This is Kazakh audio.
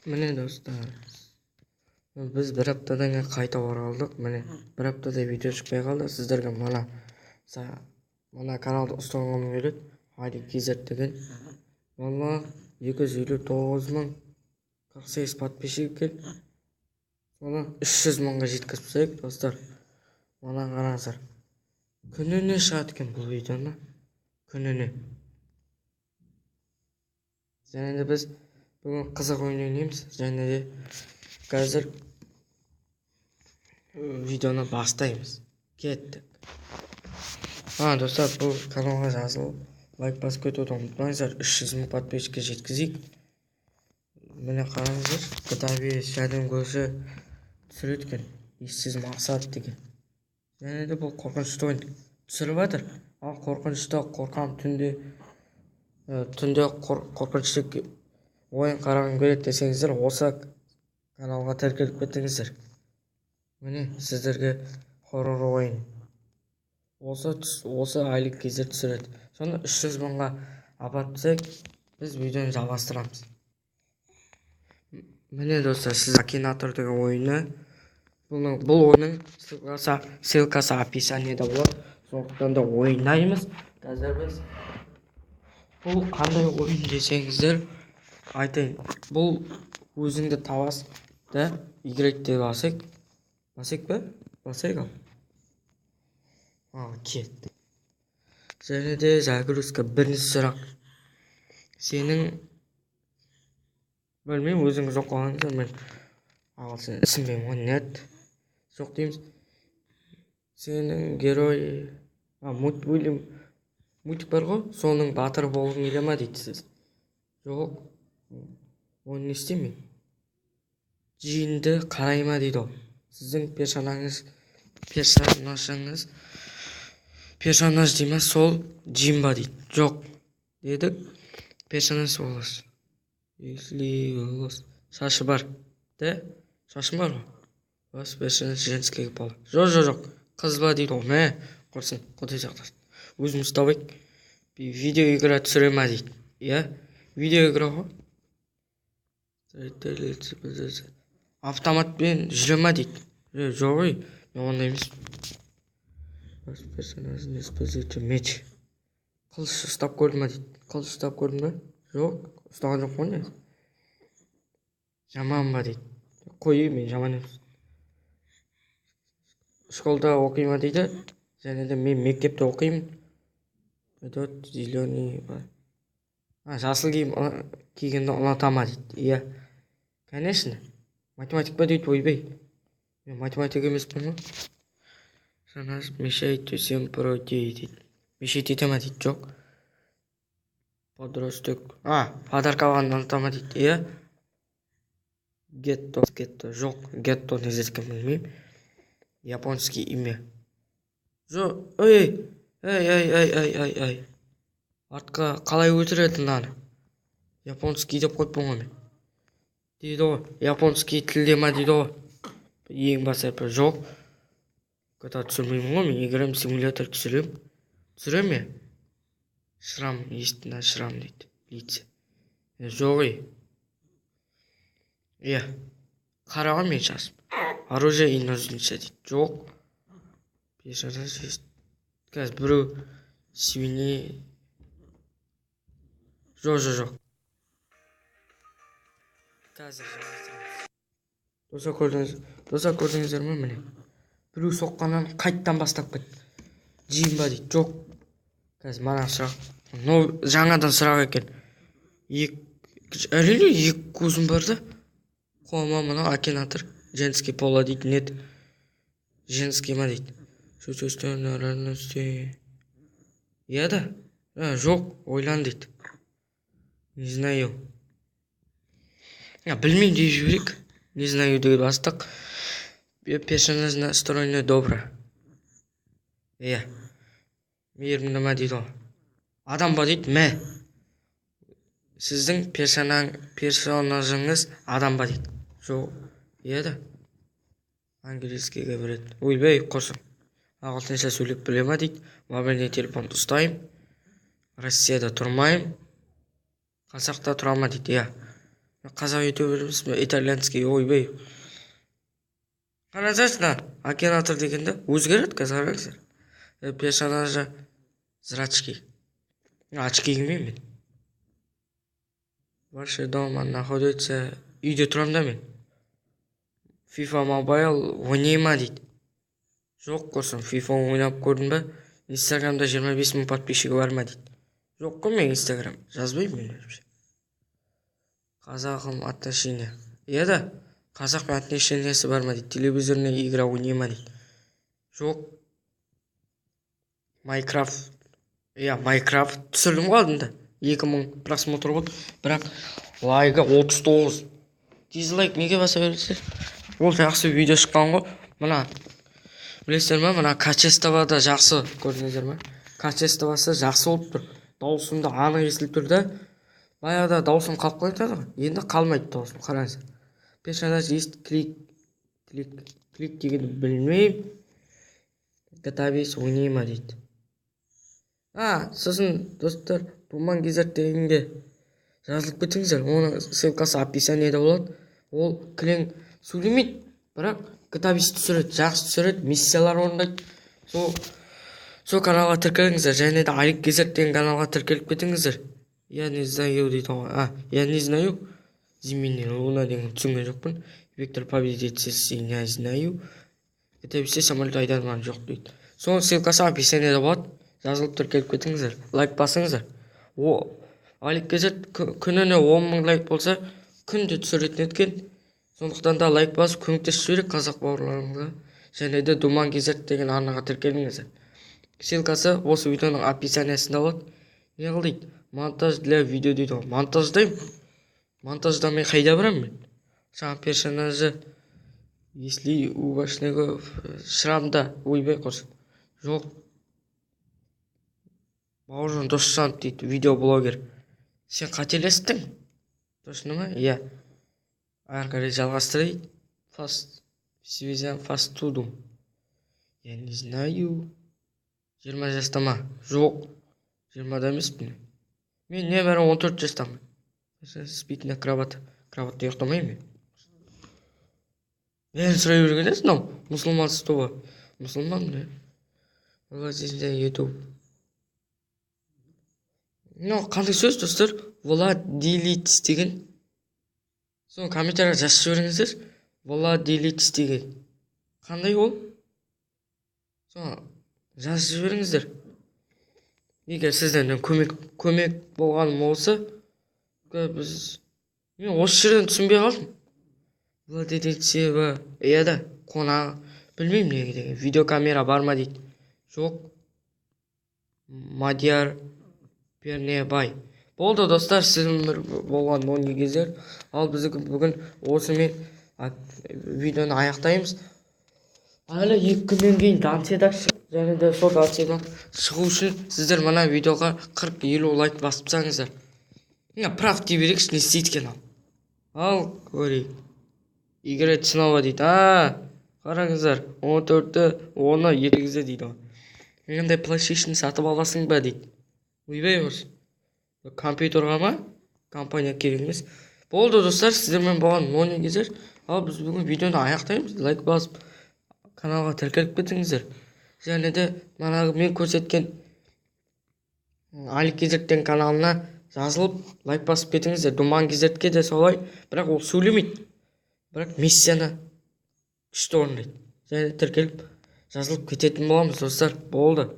Міне, достар, біз бір аптадан кейін қайта оралдық. Міне, бір аптадай видео шықпай қалды. Сіздерге мына каналды ұсынғым келеді, Али KZ деген. Валла, 259 048 подписчик екен. Соны 300 мыңға жеткізіп тастайық, достар. Мына қараңыздар, күніне шығады екен бұл видеоны, күніне. Және де біз бүгін қызық ойын ойнаймыз. Және де қазір видеоны бастаймыз. Кеттік. А, достар, бұл каналға жазылып, лайк басып кетуді ұмытпаңыздар. 300 мың подписчикке жеткізейік. Міне, қараңыздар, GTA 5 жәрдем көрші түсіреді екен, Ессіз Мақсат деген. Және де бұл қорқынышты ойын түсіріп жатыр. Ал қорқынышты, қорқамын түнде, түнде қорқынышты ойын қарағым келеді десеңіздер, осы каналға тіркеліп кетіңіздер. Міне, сіздерге хоррор ойын. Осы Айлық кездер түсіреді. Соны 300 мыңға апарып тастайық, біз видеоны жалғастырамыз. Міне, достар, сіз Акинатор деген ойыны, бұл ойынның ссылкасы описаниеда болады, сондықтан да ойнаймыз қазір біз. Бұл қандай ойын десеңіздер, айтайын. Бұл өзіңді табасың да. Y деп басайық. Басайық па? Басайық. Ал, кеттік. Және де загрузка. Бірінші сұрақ сенің, білмеймін, өзіңіз оқығаныңыздар, мен ағылшын түсінбеймін ғой. Нет, жоқ дейміз. Сенің герой, а, мультик бар ғой, соның батыры болғың келе ма дейді. Сіз жоқ. Оны не істеймін мен? Джинді қарай ма дейді ғой. Сіздің персонажыңыз, персонаж дей ма, сол джин ба дейді. Жоқ дедік. Персонаж волос, если волос, шашы бар да, шашым бар ғой. Ваш персонаж женский пол? Жоқ, жоқ, жоқ. Қыз ба дейді ғой. Мә, құрсын, құдай сақтасын, өзіміз табайық. Видео игра түсіре ма дейді. Иә, видео игра ғой. Автоматпен жүре ма дейді. Е, жоқ, ей, мен ондай емеспін. Ваш персонаж не использует меч? Қылыш ұстап көрді ма дейді. Қылыш ұстап көрдім ба? Жоқ, ұстаған жоқ қой негізі. Жаман ба дейді. Қой, мен жаман емес. Школда оқи ма дейді. Және де мен мектепте оқимын. Идет зеленый, а, жасыл киім кигенді ұната ма дейді. Иә, конечно. Математик па дейді. Ойбай, мен математик емеспін ғой. Персонаж мешает всем пройти дейді. Мешает ете ма дейді. Жоқ. Подросток, а, подарка алғанды ұната ма дейді. Иә. Гетто, гетто, жоқ, гетто не екенін білмеймін. Японский имя? Жоқ. Ей, ей, ей, ей, ей, ей, ей, артқа қалай өлтіреді мынаны? Японский деп қойыппын ғой мен дейді ғой. Японский тілде ма дейді ғой. Ең бас әрпі. Жоқ, GTA түсірмеймін ғой мен. Играем симулятор түсіремін, түсіремін иә. Шрам есть на шрам дейді лице? Жоқ, ей. Иә, қара ғой менің шашым. Оружие и ножницы дейді. Жоқ. Персонаж есть, қазір біреу свиней. Жоқ, жоқ, жоқ. Қазір жалғастырамыз. Достар, көрдіңіз, достар, көрдіңіздер ме? Міне, біреу соққаннан қайттан бастап кетті. Жейін ба дейді. Жоқ. Қазір мына сұрақ, мынау жаңадан сұрақ екен. Екі, әрине, екі көзім бар да. Қолыма мынау акинатор. Женский пола дейді. Нет. Женский ма дейді. Иә да, жоқ, ойлан дейді. Не знаю, білмеймін деп жіберейік. Не знаю деп бастық. Персонаж настроение добро? Иә. Мейірімді ма дейді ғой. Адам ба дейді. Мә, сіздің персонажыңыз адам ба дейді. Жоқ. Иә да. Английский говорит? Ойбай, құрсын, ағылшынша сөйлеп біле ма дейді. Мобильный телефонды ұстаймын. Россияда тұрмаймын. Қазақта тұра ма дейді. Иә. Қазақ ютубер емес пе? Итальянский. Ойбай, қарасайшы, мына акинатор дегенде өзгереді қазір, қараңыздар. Персонажа зрачки, очки кимеймін мен. Ваше дома находится? Үйде тұрамын да мен. FIFA Mobile ойнай ма дейді. Жоқ, құрсын, FIFA ойнап көрдім ба? Инстаграмда 25 000 подписчигі бар ма дейді. Жоқ қой, мен Инстаграм жазбаймын мен вообще. Қазағым отношения, иә да, қазақпен отношениясы бар ма дейді. Телевизорный игра ойнай ма дейді. Жоқ. Майнкрафт, иә, Майнкрафт түсірдім ғой алдында, 2000 просмотр болды, бірақ лайгі 39. Дизлайк неге баса бересіздер? Ол жақсы видео шыққан ғой. Мына білесіздер ма, мына качество да жақсы, көрдіңіздер ма? Качествосы жақсы болып тұр, дауысым да анық естіліп тұр да. Баяғыда дауысым қалып қоятын ғой, енді қалмайды дауысым, қараңыздар. Персонаж есть клик, клик, клик дегенді білмеймін. GTA 5 ойнай ма дейді. А сосын, достар, Думан Гизард дегенге жазылып кетіңіздер, оның ссылкасы описаниеде болады. Ол кілең сөйлемейді, бірақ GTA 5 түсіреді, жақсы түсіреді, миссиялар орындайды. Сол каналға тіркеліңіздер және де Алик Гизард деген каналға тіркеліп кетіңіздер. Я не знаю дейді ғой. А, я не знаю, зимняя луна деген түсінген жоқпын. Виктор победитель, я знаю. GTA 5-те самолет айдамаған жоқ дейді. Соның ссылкасы описаниеде болады, жазылып, тіркеліп кетіңіздер, лайк басыңыздар. О, Алик Гизард күніне 10 000 лайк болса, күнде түсіретін екен. Сондықтан да лайк басып көмектесіп жіберейік қазақ бауырларымызға. Және де Думан Гизард деген арнаға тіркеліңіздер, ссылкасы осы видеоның описаниясында болады. Не қыл дейді? Монтаж для видео дейді ғой. Монтаждаймын, монтаждамай қайда барамын мен? Жаңа персонажы, если у вашего шрамда. Ойбай, құрсын, жоқ. Бауыржан Досжанов дейді, видеоблогер. Сен қателестің, точно ма? Иә, ары қарай жалғастыр дейді. Фаст связан фастфудом, я не знаю. 20 жаста ма? Жоқ, 20-да емеспін мен, небәрі 14 жастамын. Спит на кровати? Кроватьта ұйықтамаймын мен. Бәрін сұрай берген емес мынау. Мұсылмансыз ба? Мұсылманмын, иә. Ютуб мынау қандай сөз, достар? Владелец деген, соны комментарийға жазып жіберіңіздер. Владелец деген қандай ол, соны жазып жіберіңіздер. Егер сіздерден көмек болғаным болса, біз, мен осы жерден түсінбей қалдым. Владелецева, иә да, қонағы, білмеймін неге деген. Видеокамера бар ма дейді. Жоқ. Мадияр Пернебай. Болды, достар, сізбен болған Нони Кезер. Ал біз бүгін осымен видеоны аяқтаймыз. Әлі 2 күннен кейін Данцияда, және де сол Данциядан шығу үшін сіздер мына видеоға 40-50 лайк басып тастаңыздар. Прав дей берейікші, не істейді екен? Ал көрейік. Играть снова дейді. А, қараңыздар, 14-і оны 2-де дейді ғой. Қандай PlayStation сатып аласың ба дейді. Ойбай, құрсын, компьютерға ма? Компания керек емес. Болды, достар, сіздермен болған Нони Кезер. Ал біз бүгін видеоны аяқтаймыз. Лайк басып, каналға тіркеліп кетіңіздер және де манағы мен көрсеткен Алик Кезерттен каналына жазылып, лайк басып кетіңіздер. Думан Кезертке де солай, бірақ ол сөйлемейді, бірақ миссияны күшті орындайды. Және тіркеліп, жазылып кететін боламыз, достар. Болды.